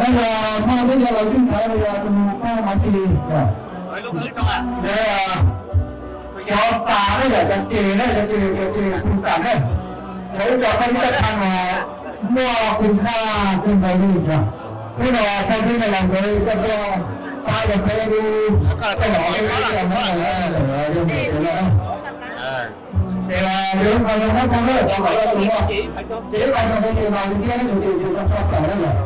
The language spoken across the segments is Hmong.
No yog Maj Tub yog los tij thaiv no yog tus poj Maiv Xis. Cov xas ne yom, cov ces ne, cov ces, cov ces tus xas ne. Cov ib co peb ib co thaj no muaj kws thaj kws nkaus li yom. Hnub no peb peb no los nkawd coj tuaj pab rau peb lub, coj los peb lub coj no yog mus ces no. Ces yog lub qhov zoo muab poob lawm rau kom lawv tus muaj, ces ib qhov zoo tus no li thiab tus tus tus tau tau lawm.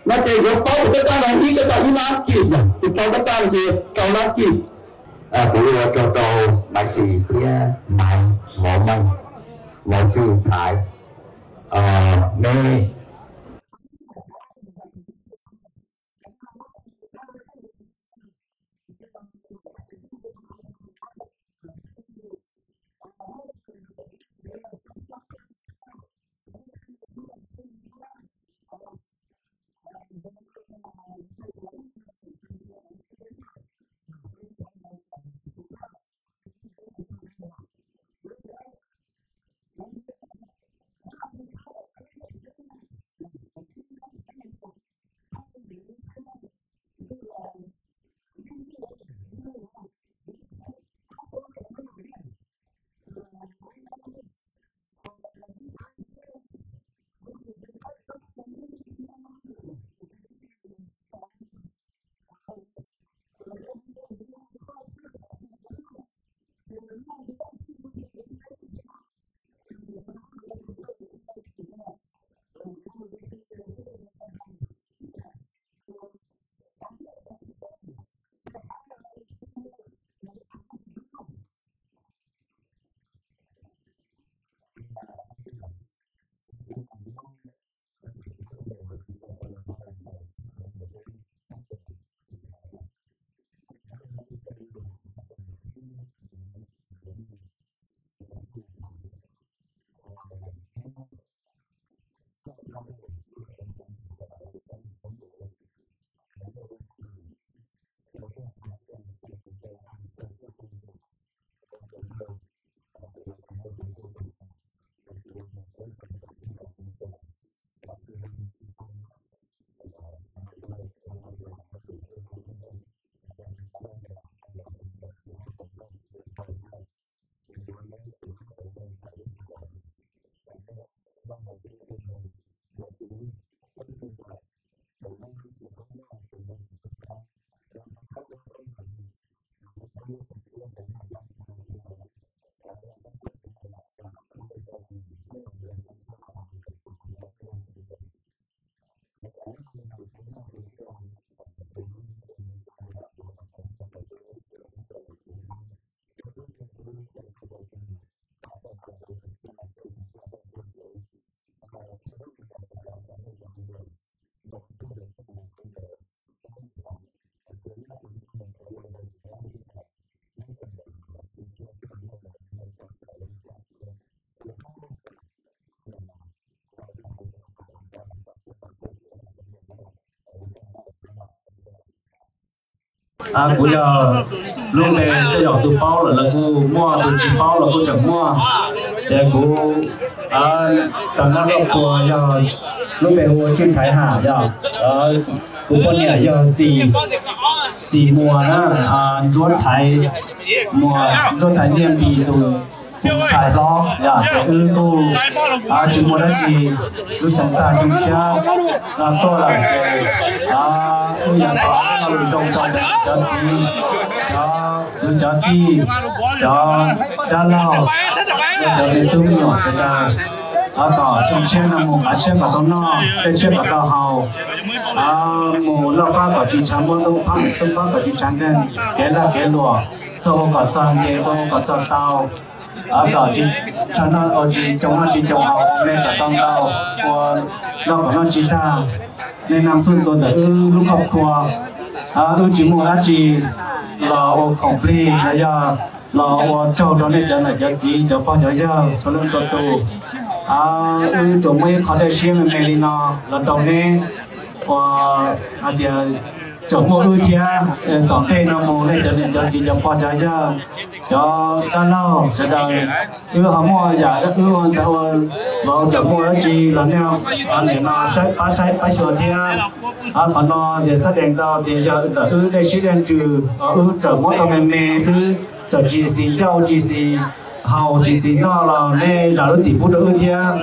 No ces yuav paub tus kab tab no ib kab tab ib lab kis yom, tus rau kab tab no ces rau lab kis. Kuv yuav ua rau rau Maiv Xis thiab Maiv Mov Meej, Mov Txwj Thaiv, me Kuv yog lub npe tej zaum tus paub lawm los kuj muaj, tus tsis paub los kuj tseem muaj. Ces kuv rov qab tuaj puas yog lub npe hu ua Tswj Thaiv Ham yog, kuv poj niam yog Xis, Xis Muas na, Ntsuab Thaiv, Muas Ntsuab Thaiv Niaj Npis tus ntxhais hlob yog. Ces wb kuj tsis muaj dab tsi, lub xyoo tag xyoo tshiab no tuaj lawm ces wb yuav thov lus zoo rau cov txiv, cov kwv cov tij, cov dab laug, cov me tub me nyuam sawv daws, kom xyoo tshiab no mus qav tshiab kom tau noj, dej tshiab kom tau haus, mus loj fab kom tsis tshav muaj, tub fab kom tsis tshav nkeeg, kev lag kev luam, txog ua kom txog nce, txog ua kom txog tau, kom tsis tshav noj, tsis tsoo noj tsis tsoo haus, me kom tau ntau, ua loj kom noj tsis tag. Nej naj txuj ntua ntawm wb lub khoj khua, wb tsis muaj dab tsi los ua khoom plig los yog los ua tsaug rau nej cov niam cov txiv, cov pog cov yawg txhua leej txhua tus. Wb tsuas muaj ib qho dej siab me me li no los rau neb, ua hais tias tseem muaj wb thiab. Tom ntej no mus nej cov niam cov txiv cov pog cov yawg cov dab laug sawv daws, wb ho muaj yam wb ua ntxhais ua vauv tseem muaj dab tsi los nej nim no saib pab saib pab xyuas thiab. Qhov no ces xab dees tau tias yog ntawm wb dej siab dej ntsws, wb tseem muab tau me me xwb, txawm tsis xis ncauj tsis xis haus tsis xis noj los nej zam lub txim pub rau wb thiab.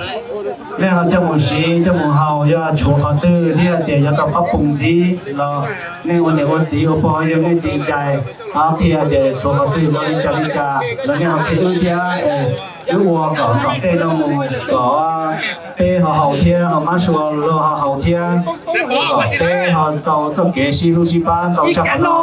Nej ho coj mus siv coj mus haus yog tshuav qhov twg thiab tias yuav tau pab pum ntxiv los nej ua niam ua txiv ua pog yog nej tsis cais, qhia tias tshuav qhov twg los li cas li cas los nej ho qhia wb thiab. Wb ua kom tom ntej no mus kom peb ho haus thiab ho mab sua los ho haus thiab, kom peb ho tau txoj kev sib hlub sib pab ntau tshaj qhov no.